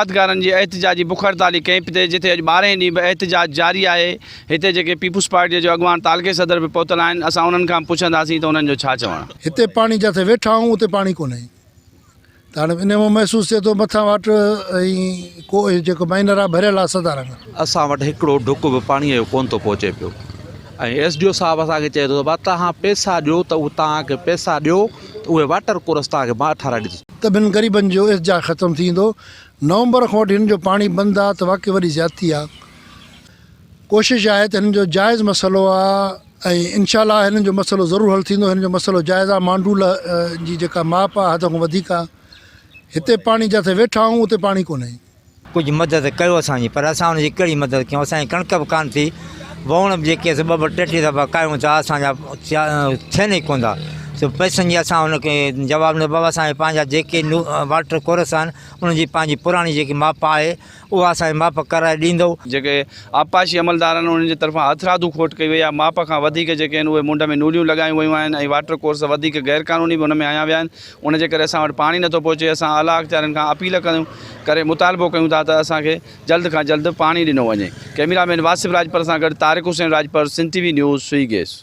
آبادگارن جي احتجاجي بک هڙتالي ڪئمپ تي جتي اڄ ٻارهين ڏينهن به احتجاج جاري آهي هتي جيڪي پيپلز پارٽي جو اڳواڻ تعلقي صدر به پهتل آهن اسان انهن کان پڇنداسين ته انهن جو ڇا چوڻ آهي. هتي پاڻي جتي ويٺا آهيون اتي پاڻي ڪونهي ته هاڻي انهي مان محسوس ٿئي ٿو مٿان واٽ ۽ ڪو جيڪو مائنر آهي ڀريل آهي سدا رنگ. اسان وٽ هڪڙو ڍڪ به پاڻي جو ڪونه ٿو پهچي پيو ۽ ايس ڊي او صاحب اسان کي چئي ٿو ته ڀا توهان پئسا ڏيو ته اهي توهان کي پئسا ڏيو ته اهي واٽر ڪورس توهان کي مان ٺهرائي ڏيندس. ته ٻن غريبن جو احتجاج ختم ٿي ويندو. نومبر کان وٺي هنن جو پاڻي بند آ ته واقعي وڏي زيادتي آ. ڪوشش آهي ته هنن جو جائز مسئلو آ ۽ انشاء الله هنن جو مسئلو ضرور حل ٿيندو. هنن جو مسئلو جائز آ. مانڊول جي جيڪا ماپ آ حد کان وڌيڪ آ. هتي پاڻي جتي ويٺا آهيون اتي پاڻي ڪونهي. ڪجهه مدد ڪيو اسان جي پر اسان ان جي ڪهڙي مدد ڪيون اسان جي ڪڻڪ به ڪانه ٿي ووڻ به جيڪي اسان ٻه ٻه ٽي ٽي دفعا ڪاهيون ٿا اسان جا ٿين ئي ڪونه ٿا سو پئسن جي اسان ان کي جواب نه بابا اسان پنهنجا جيڪي واٽر ڪورس آهن ان جي پنهنجي پراڻي جيڪي ماپ آهي اها اسان کي ماپ ڪرائي ڏيندو. جيڪي آبپاشي عملدار آهن انهن جي طرفان هٿرادو کوٽ ڪئي وئي آهي ماپ کان وڌيڪ جيڪي آهن اهي منڍ ۾ نوليون لڳايون ويون آهن ۽ واٽر ڪورس وڌيڪ غير قانوني به ان ۾ هنيا ويا آهن ان جي ڪري اسان وٽ پاڻي نٿو پهچي اسان اعليٰ اختيارين کان اپيل ڪيون ڪري مطالبو ڪيون ٿا ته اسان کي جلد کان جلد پاڻي ڏنو وڃي ڪئميرا مين واصف راڄپر سان گڏ Tariq Hussain Rajpar Sindh T V news Sui gas.